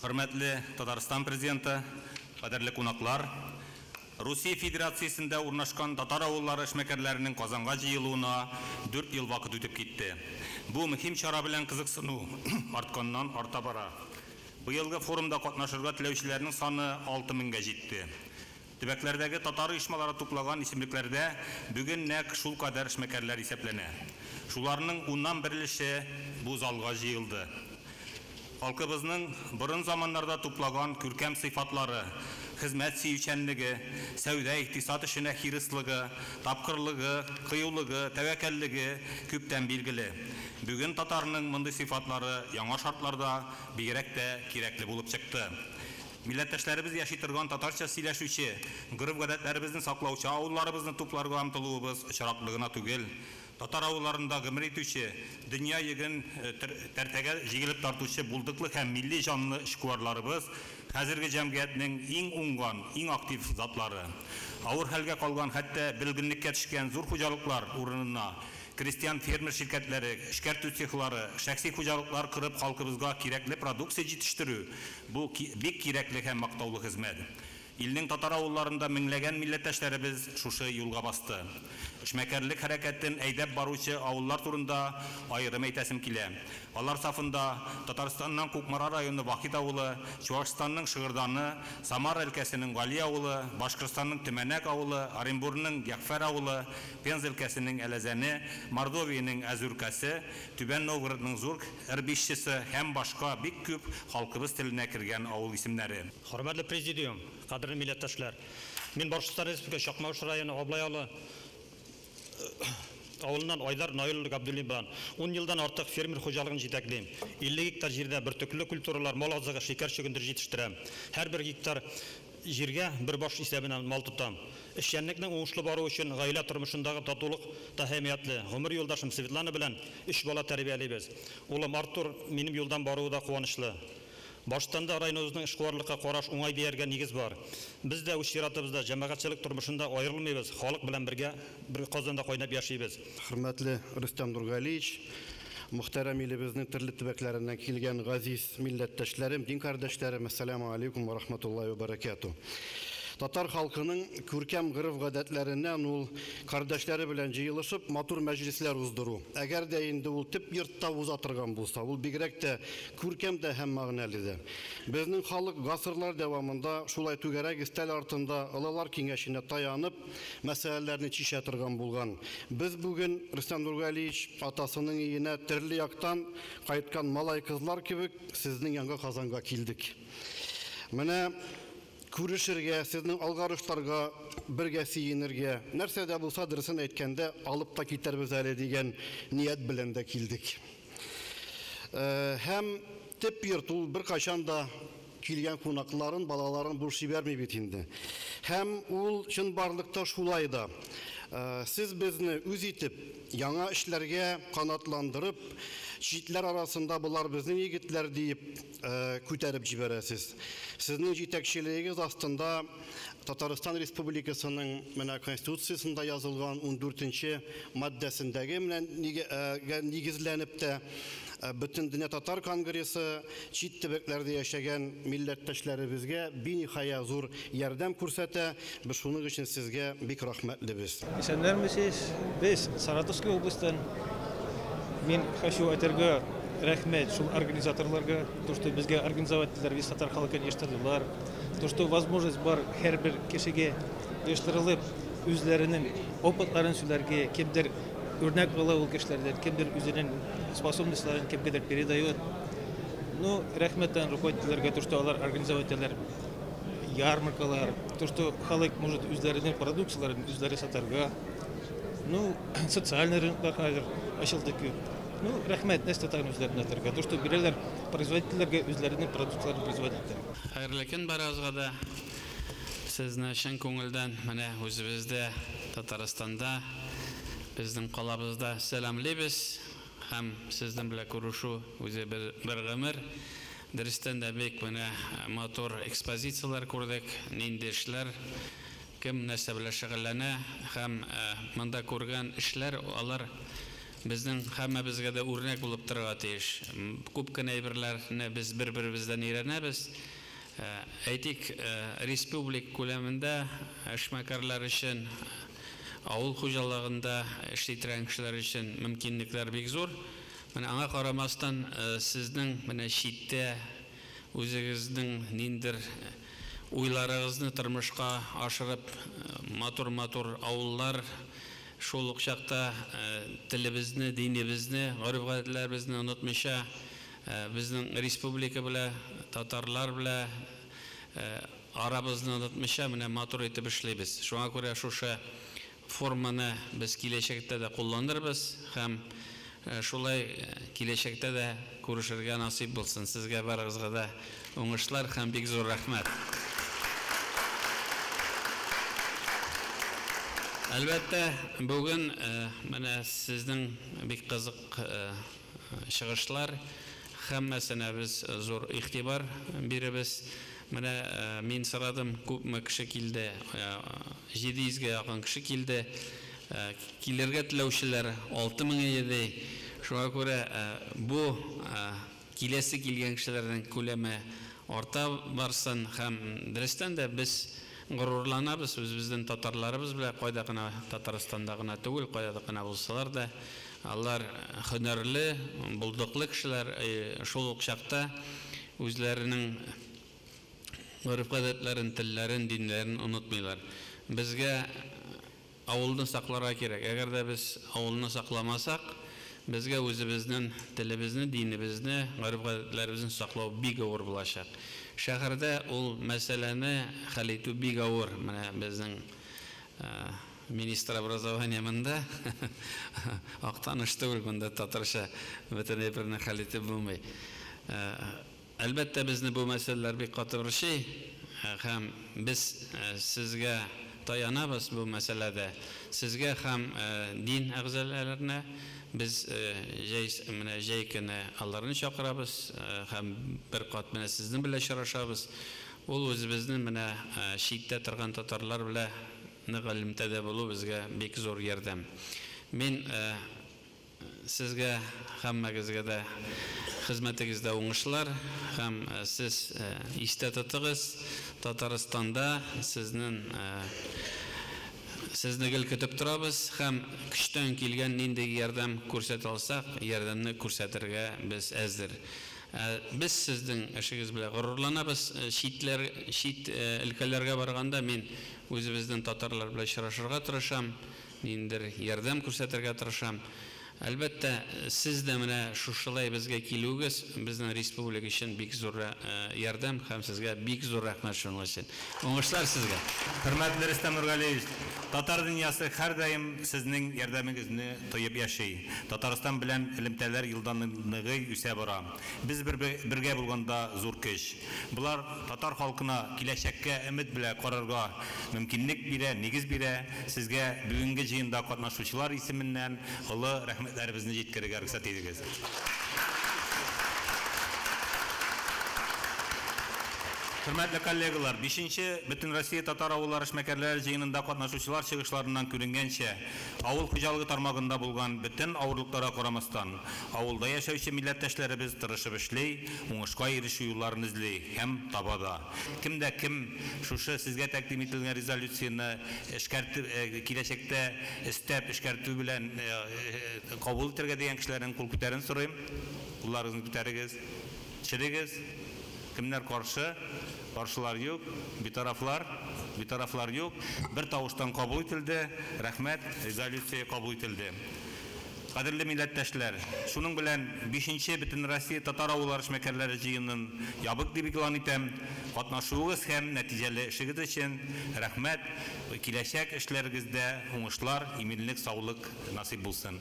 Хөрмәтле Татарстан президенты, кадерле кунаклар, Русия Федерациясендә урнашкан татар авыллары эшмәкәрләренең Казанга җыелуына 4 ел вакыт үтеп китте. Бу мөһим чара белән кызыксыну артканнан арта бара. Быелгы форумда катнашырга теләүчеләрнең саны 6000гә җитте. Төбәкләрдәге татар оешмалары туплаган исемлекләрдә бүген нәкъ шулкадәр эшмәкәрләр исәпләнә. Шуларның уннан бер өлеше бу залга җыелды. Халкыбызның борын заманнарда туплаган күркәм сыйфатлары, хезмәт сөючәнлеге, сәүдә-икътисад эшенә хирыслыгы, тапкырлыгы, кыюлыгы, тәвәккәллеге күптән билгеле. Бүген татарның мондый сыйфатлары яңа шартларда бигрәк тә кирәкле булып чыкты. Милләттәшләребез яши торган татарча сөйләшүче, гореф-гадәтләребезне саклаучы авылларыбызны тупларга омтылуыбыз очраклы гына түгел. Татар авылларында гомер итүче, дөнья йөген тәртәгә җигелеп тартучы булдыклы һәм милли җанлы эшкуарларыбыз хәзерге җәмгыятьнең иң уңган, иң актив затлары. Авыр хәлгә калган, хәтта бөлгенлеккә төшкән зур хуҗалыклар урынына крестьян-фермер ширкәтләре, эшкәртү цехлары, шәхси хуҗалыклар корып халкыбызга кирәкле продукция җитештерү бу бик кирәкле һәм мактаулы хезмәт. Илнең татар авылларында меңләгән милләттәшләребез шушы юлга басты. Эшмәкәрлек хәрәкәтен әйдәп баручы авыллар турында аерым әйтәсем килә. Алар сафында Татарстанның Кукмара районы Вахит авылы, Чуашстанның Шыгырданы, Самара өлкәсенең Гали авылы, Башкортстанның Төмәнәк авылы, Оренбурның Ягъфәр авылы, Пенза өлкәсенең Әләзәне, Мордовиянең Әзүркәсе, Түбән Новгородның Зур Рбишчысы һәм башка бик күп халкыбыз теленә кергән авыл исемнәре. Хөрмәтле президиум, кадерле милләттәшләр! Мин Башкортстан Республикасы Чакмагыш районы Аблай авылы авылыннан Айдар Наил улы Габдуллин булам. 10 елдан артык фермер хуҗалыгын җитәклим. 50 гектар җирдә бөртекле культуралар, мал азыгы, шикәр чөгендере җитештерәм. Һәрбер гектар җиргә бер баш исәбеннән мал тотам. Эшчәнлекнең уңышлы баруы өчен гаилә тормышындагы татулык та әһәмиятле. Гомер юлдашым Светлана белән өч бала тәрбиялибез. Улым Артур минем юлдан баруы да куанычлы. Башкортстанда районыбызның эшкуарлыкка караш уңай дияргә нигез бар. Без дә үз чиратыбызда җәмәгатьчелек тормышында аерылмыйбыз, халык белән бергә бер казанда кайнап яшибез. Хөрмәтле Рөстәм Нургалиевич, мөхтәрәм илебезнең төрле төбәкләреннән килгән газиз милләттәшләрем, дин кардәшләрем, әссәламү алейкум ва рахматуллаһи ва баракатуһ. Татар халкының күркәм гореф-гадәтләреннән ул кардәшләре белән җыелышып матур мәҗлесләр уздыру. Әгәр дә инде ул төп йортта уза торган булса, ул бигрәк тә күркәм дә һәм мәгънәле дә. Безнең халык гасырлар дәвамында шулай түгәрәк өстәл артында олылар киңәшенә таянып, мәсьәләләрне чишә торган булган. Без бүген, Рөстәм Нургалиевич, атасының өенә төрле яктан кайткан малай-кызлар кебек, сезнең янга Казанга килдек. Менә күрешергә, сезнең алгарышларга бергә сөенергә, нәрсә дә булса, дөресен әйткәндә, алып та китәрбез әле дигән ният белән дә килдек. Һәм төп йорт ул беркайчан да килгән кунакларын, балаларын буш җибәрми бит инде. Һәм ул чынбарлыкта шулай да. Сез безне үз итеп, яңа эшләргә канатландырып, читләр арасында болар безнең егетләр диеп күтәреп җибәрәсез. Сезнең җитәкчелегегез астында Татарстан Республикасының менә Конституциясендә язылган 14нче маддәсендәге менә нигезләнеп тә Бөтендөнья татар конгрессы чит төбәкләрдә яшәгән милләттәшләребезгә биниһая зур ярдәм күрсәтә. Без шуның өчен сезгә бик рәхмәтлебез. Исәннәрмесез, без Саратовский областьтан. Мин хочу әйтергә рәхмәт шул организаторларга, то, что безгә организовать иттеләр, весь татар халкын оештырдылар. То, что возможность бар һәрбер кешегә оештырылып, үзләренең опытларын сөйләргә, кемдер үрнәк ала ул кешеләрдән, кемдер үзенең способностьларын кемгәдер передает. Ну, рәхмәттән руководительләргә, то, что алар организовать итәләр ярмаркалар, то, что халык может үзләренең продукцияләрен үзләре сатарга. Ну, социальный рыноклар хәзер ачылды күп. Ну, рәхмәт, нәрсә тагын үзләренә әйтергә. То, что бирәләр производительләргә үзләренең продукцияләрен производить итәргә. Хәерле көн барыгызга да. Сезне чын күңелдән менә үзебездә Татарстанда, безнең калабызда сәламлибез һәм сезнең белән күрешү үзе бер, бер гомер. Дөрестән дә бик менә матур экспозицияләр күрдек, нинди эшләр, кем нәрсә белән шөгыльләнә һәм монда күргән эшләр алар безнең һәммәбезгә дә үрнәк булып торырга тиеш. Күп кенә әйберләрне без бер-беребездән өйрәнәбез. Әйтик, республика күләмендә эшмәкәрләр өчен, авыл хуҗалыгында эшли торган кешеләр өчен мөмкинлекләр бик зур. Менә аңа карамастан, сезнең менә читтә үзегезнең ниндер уйларыгызны тормышка ашырып, матур-матур авыллар, шул ук чакта телебезне, динебезне, гореф-гадәтләребезне онытмыйча, безнең республика белән, татарлар белән арабызны онытмыйча, менә матур итеп эшлибез. Шуңа күрә шушы форманы без киләчәктә дә кулланырбыз һәм шулай киләчәктә дә күрешергә насыйп булсын. Сезгә барыгызга да уңышлар һәм бик зур рәхмәт. Әлбәттә, бүген менә сезнең бик кызык чыгышлар, һәммәсенә без зур игътибар бирәбез. Менә мин сорадым, күпме кеше килде? 700гә якын кеше килде. Килергә теләүчеләр 6000 иде. Шуңа күрә бу киләсе килгән кешеләрнең күләме арта барсын һәм дөрестән дә без горурланабыз үзебезнең татарларыбыз белән, кайда гына Татарстанда гына түгел, кайда гына булсалар да, алар һөнәрле, булдыклы кешеләр, шул ук чакта үзләренең гореф-гадәтләрен, телләрен, диннәрен онытмыйлар. Безгә авылны сакларга кирәк. Әгәр дә без авылны сакламасак, безгә үзебезнең телебезне, динебезне, гореф-гадәтләребезне саклау бик авыр булачак. Шәһәрдә ул мәсьәләне хәл итү бик авыр. Менә безнең министр образования монда Актаныш түгел, монда татарча бөтен әйберне хәл итеп булмый. Әлбәттә, безне бу мәсьәләләр бик каты борчый һәм без сезгә таянабыз бу мәсьәләдә. Сезгә һәм дин әгъзаларына без җәй менә җәй көне аларны чакырабыз һәм бер кат менә сезнең белән очрашабыз. Ул үзебезнең менә читтә торган татарлар белән нык элемтәдә булу безгә бик зур ярдәм. Мин сезгә һәммәгезгә дә хезмәтегездә уңышлар һәм сез истә тотыгыз, Татарстанда сезнең сезне гел көтеп торабыз һәм көчтән килгән нинди ярдәм күрсәтә алсак, ярдәмне күрсәтергә без әзер. Без сезнең эшегез белән горурланабыз. Читләр, чит өлкәләргә барганда мин үзебезнең татарлар белән очрашырга тырышам, ниндидер ярдәм күрсәтергә тырышам. Әлбәттә, сез дә менә шушылай безгә килүегез безнең республика өчен бик зур ярдәм һәм сезгә бик зур рәхмәт шуның өчен. Уңышлар сезгә. Хөрмәтле Рөстәм Нургалиевич, татар дөньясы һәрдаим сезнең ярдәмегезне тоеп яши. Татарстан белән элемтәләр елдан ныгый үсә бара. Без бергә булганда зур көч. Болар татар халкына киләчәккә өмет белән карарга мөмкинлек бирә, нигез бирә. Сезгә бүгенге җыенда катнашучылар исеменнән олы рәхмәтләребезне җиткерергә рөхсәт итегез. Хөрмәтле коллегалар, 5-нче Бөтенроссия татар авыллары эшмәкәрләре җыенында катнашучылар чыгышларыннан күренгәнчә, авыл хуҗалыгы тармагында булган бөтен авырлыкларга карамастан, авылда яшәүче милләттәшләребез тырышып эшли, уңышка ирешү юлларын эзли һәм таба да. Кем дә кем шушы сезгә тәкъдим ителгән резолюцияне эшкәртеп, киләчәктә өстәп эшкәртү белән кабул итәргә дигән кешеләрнең кул күтәрен сорыйм. Кулларыгызны күтәрегез. Төшерегез. Кемнәр каршы? Каршылар юк, битарафлар, битарафлар юк. Бер тавыштан кабул ителде. Рәхмәт, резолюция кабул ителде. Кадерле милләттәшләр, шуның белән 5-нче Бөтенроссия татар авыллары эшмәкәрләре җыенын ябык дип игълан итәм. Катнашуыгыз һәм нәтиҗәле эшегез өчен рәхмәт. Киләчәк эшләрегездә уңышлар, иминлек, саулык насыйп булсын.